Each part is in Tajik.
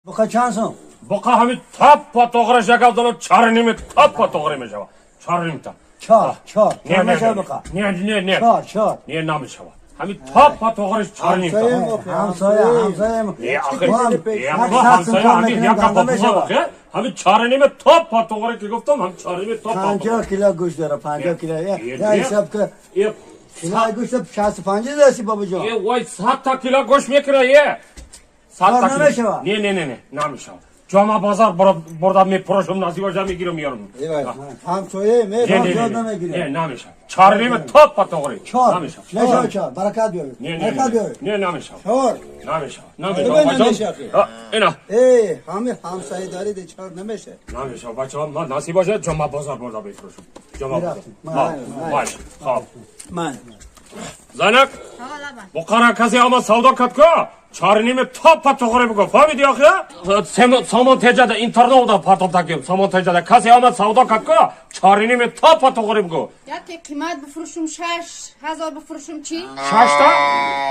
Буқа чанд сум? Буқа ҳами таппа тоғра шакал дорад, чарними таппа тоғра мешавад. Чарнимта. Чор, чор. Не, Чор не, мешавад не, буқа? Не, не, не. Чор, чор. Не, намешавад. Ҳами таппа тоғра чарнимта. Ҳамсоя, ҳамсоя. Не, ахир. Мо ҳам Не, як мо сад сум ҳамсоя кор ҳами мекунем, як ганда гапа мешавад. бузург, ҳами чарними таппа тоғра ки гуфтам, ҳами чарними таппа. 50 кило гӯшт дора, 50 кило. Не, Я не. ҳисоб ки Е, килои гӯшт 65 дасти, бобоҷон. Е, вай, 100 та кило гӯшт мекуна, е. 100 та Кор кило. намешавад? Не, не, не, не, намешавад. Ҷома базар бурда мепурӯшам, насибаша мегирам, меёрам. Ҳамсоя Не, не, не, зиёд не, намегирем. не, намешавад. Чарними таппа тоғри. Чор. Намешавад. Мешавад чор. Баракат биёред. Не, не, Баракат не, биёред. не, намешавад. Чор. Намешавад. Намешавад, Намешавад, бачаҳо. намешавад. А, ина. Э, ҳами ҳамсоя дорид, чор намеша. Намешавад, бачаҳо, ман насибаша ҷома бозар бурда мефурӯшам. Ҷома бозар. Мерафтем. Май, хоб. Ман. Занак, буқара касе омад савдо кард ку, чарними таппа тоғри бигӯ. Фаҳмиди охи? Сомон теҷада интернет партоб таким. Сомон теҷада касе омад савдо кард ку, чарними таппа тоғри бигӯ. Яке қимат бифурӯшум, 6000 бифурӯшум чӣ? Шашта?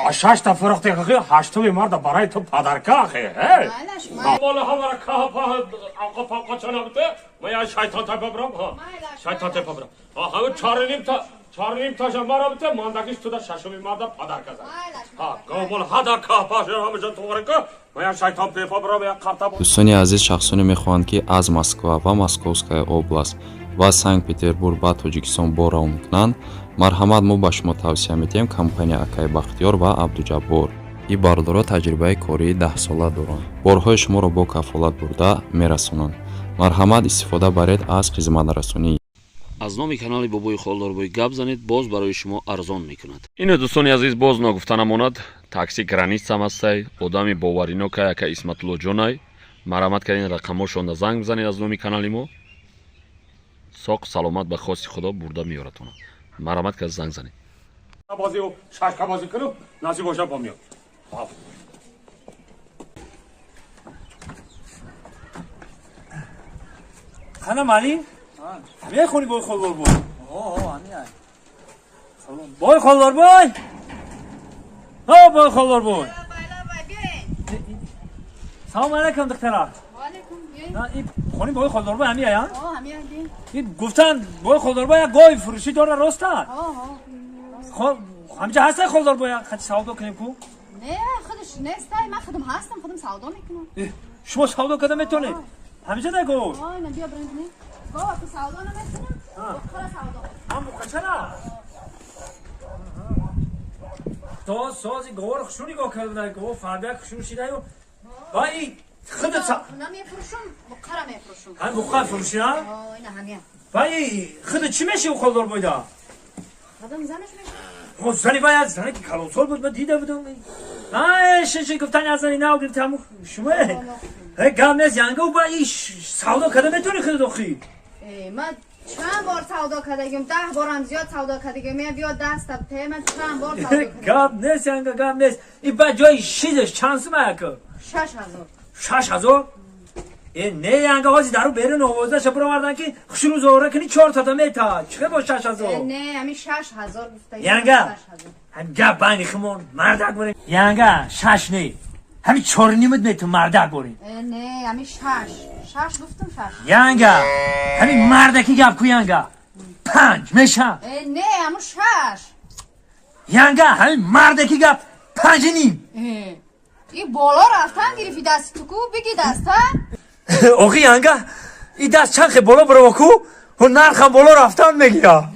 А шашта фурӯхти охи, ҳаштуми марда барои ту падарка охи. Эй. Майлаш, майлаш. Мола ҳамара каҳа паҳа авқа павқа чана бите, ман я шайтон тайпа бирам, ҳа. Майлаш, Шайтон майлаш. тайпа бирам. Ҳа, ҳами чорним та чорним таша мара бите, мандагиш туда шашуми марда падарка зан. Майлаш, Ҳа, майлаш. говмол ҳада каҳа паҳа ҳамаша тоғри ку, ман я шайтон тайпа бирам, я қарта Дӯстони азиз, шахсоне мехоҳанд, ки аз Москва ва Московская область ва Санкт-Петербург ба Тоҷикистон бор равон кунанд, марҳамат, мо ба шумо тавсия медиҳем компания Акаи Бахтиёр ва Абдуҷаббор. Ин бародаро таҷрибаи кории 10-сола доранд, борҳои шуморо бо кафолат бурда мерасонанд. Марҳамат, истифода баред аз хизматрасонӣ. Аз номи канали Бобои Холдорбой гап занед, боз барои шумо арзон мекунад. Ино, дӯстони азиз, боз ногуфта намонад, такси Границам ҳастай, одами боваринокай, ака Исматуллоҷонай. Марҳамат кардин, рақамҳошонда занг бизанед, аз номи канали мо соқ саломат ба хости Худо бурда меёратона. Марҳамат кард, занг занед. Бозию шашка бозӣ кунам, насиб боша, бо меёд. Хоб. Хана мали? Ҳамия хони бой холдор бой? Бой холдор бой? Ҳо, бой холдор бой. Лабай, лабай, биёед. Салом алайкум, духтара. Ваалайкум, биёед. На, ин хони бой холдор бой ҳамия я? Ҳо, ҳамия, биёед. Ин гуфтан бой холдор бой як гови фурӯшӣ дора, роста? Ҳо, ҳо. Хоб, ҳамҷа ҳастай холдор бой? Хати савдо кунем ку? Не, худаш нестай, ман худам ҳастам, худам савдо мекунам. Шумо савдо карда метавонед? Ҳамҷа дай гов? Ҳо, ина биё бирем бинем. Гова ку савдо намекунам, буқара савдо. Ҳам буқачара? То сози говор хушрӯ нигоҳ карда, гов фарбияк хушрӯ шидаю. Ва и худат Намефурӯшум, буқара мефурӯшум. Ҳам буқа фурӯшӣ, ҳа? Ҳо, ина ҳамия. Ва и худат чӣ меши холдор бойда? Худам занаш мешавам. Хо, зани вай аз зане ки калонсол буд, ман дида будам. Ай, шиши гуфтани аз зани нав гирифтам шумо. Э, гап нест, янга, ба и савдо карда метавони худат охи? Э, ман чанд бор савдо кардагим, 10 борам зиёд савдо кардагим. Я биё даста те, ман чанд бор савдо кардагим. Гап нест, янга, гап нест. И ба ҷои шидаш чанд сума яка? 6000. 6000? Э, не, янга, ҳози дару берун овоздаша бировардан ки хушрӯ зоҳира кунӣ, чор тата мета. Чӣ бо 6000? Э, не, ҳамин 6000 гуфта. Янга. 6000. Ҳам гап байни химон, мардак борем. Янга, шаш не. Ҳамин чору нимат мету, мардак борем. Э, не, ҳамин шаш. Шаш гуфтам, шаш. Янга, ҳамин мардаки гап ку, янга. Панҷ меша. Э, не, ҳамун шаш. Янга, ҳамин мардаки гап, панҷи ним. Э, и боло рафтан гирифти дасти ту ку, биги даста. Охи, янга, и даст чанд хе боло бирова ку, ҳо нархам боло рафтан мегира.